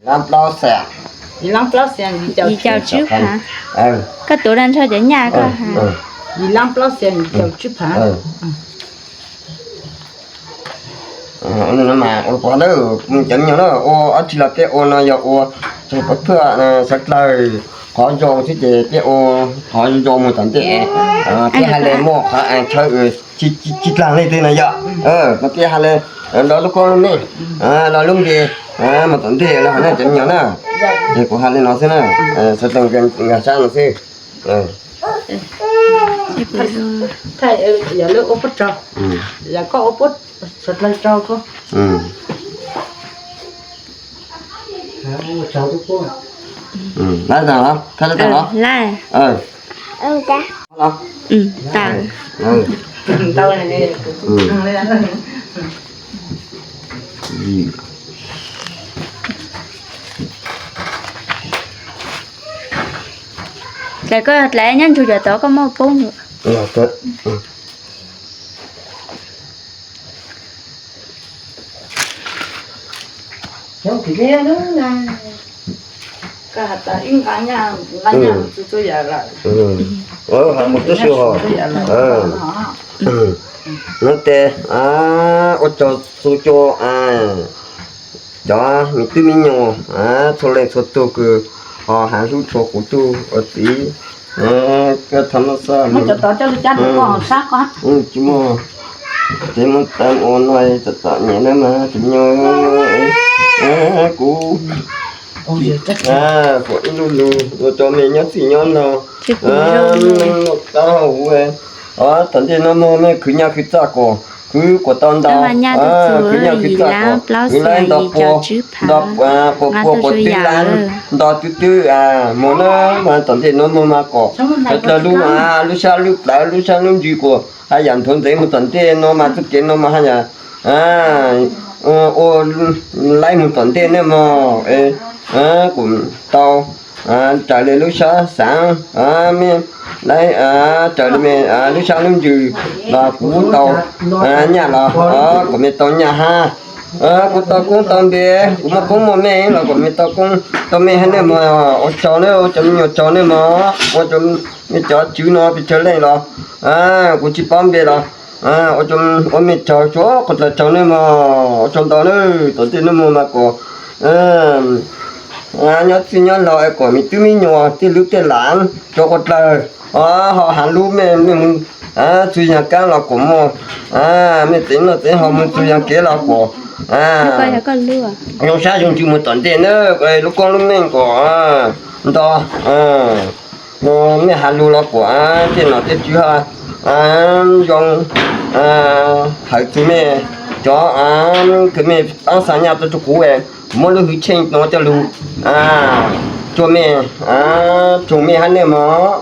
Yim leej plaub xees yim caum tsib phav. Koj tuav nrho cov nyaj koj has. Ua li no mas ua li puas na, cov me nyuam na, ua dab tsi los peb ua no yog ua txog pov thawj sawv dlawg qhov zoo xwb ces peb ua qhov zoo mus tom ntej. Peb hais li muaj qhov chaw tsis dlaag leej twg no yog, peb hais li los lub koob lub meej, los lub npe mus tom ntej los hais na cov me nyuam na. Ces kuv hais li no xwb na, sawv daws nkag siab no xwb. Ces koj dlai nyob ntsug cov tod koj muab poob. Nov tes ua tsaug txug cov, cov me tub me nyuam txhua leej txhua tug kws ho has hlub tshua kuv tug ua txiv. Tsis muaj tev muaj taw ua no, txom txom nyem na mas tsis muaj. Kuv kuv ib lub lug ua rau mej nyob txhij nyob no, noj qab haus huv. Tom ntej no mog mej khwv nyaj khwv txaj kom khwv kuas tau ntau, khwv nyaj khwv txaj kom khwv laib nto pua, nto pua pua pua twb laib, nto twb twb mus na. Mas tom ntej no mog mas kom sawv dlawg lub, lub sab lub plawv lub sab lub ntsws kuas haj yam nthuav ntxeev mus tom ntej no mas txuj kev no mas haj yam ua laib mus tom ntej ne mog. Kuas tau raws li lub sab xaav, mej laib raws li mej lub sab lub ntsws los kuv tau nyaj los kom mej tau nyaj hab. Kuv tau koob tau npe, kuv muaj koob muaj mej los kom mej tau koob tau mej hab ne mog. Ua tsaug ne, ua cov me nyuam tsaug ne mog, ua rau mej cov tswv no pes tsawg leej los kuv tsis paub npe los ua mej tsaug, tsuav qhuav dlawg tsaug ne mog. Ua tsaug ntau na, tom ntej no mog mas kom nyob txwj nyob laug es kom me tub me nyuam tej lub tej lav tsuav qhuav dlawg, ho has lub mej, mej mus txug yaag kaab los kom muaj, mej tsev noj tsev haus mus txug yaag kev los kom zoo sab zoo ntsws mus tom ntej na. Lub koob lub meej kom nto, mej has lug los kom tej nom tej tswv zoo hawm txug mej, cov kws mej paab xa nyaj tuaj rua kuv, kuv muab lub hwj chim nuav coj lug rua mej, tsoom mej hab nej mog.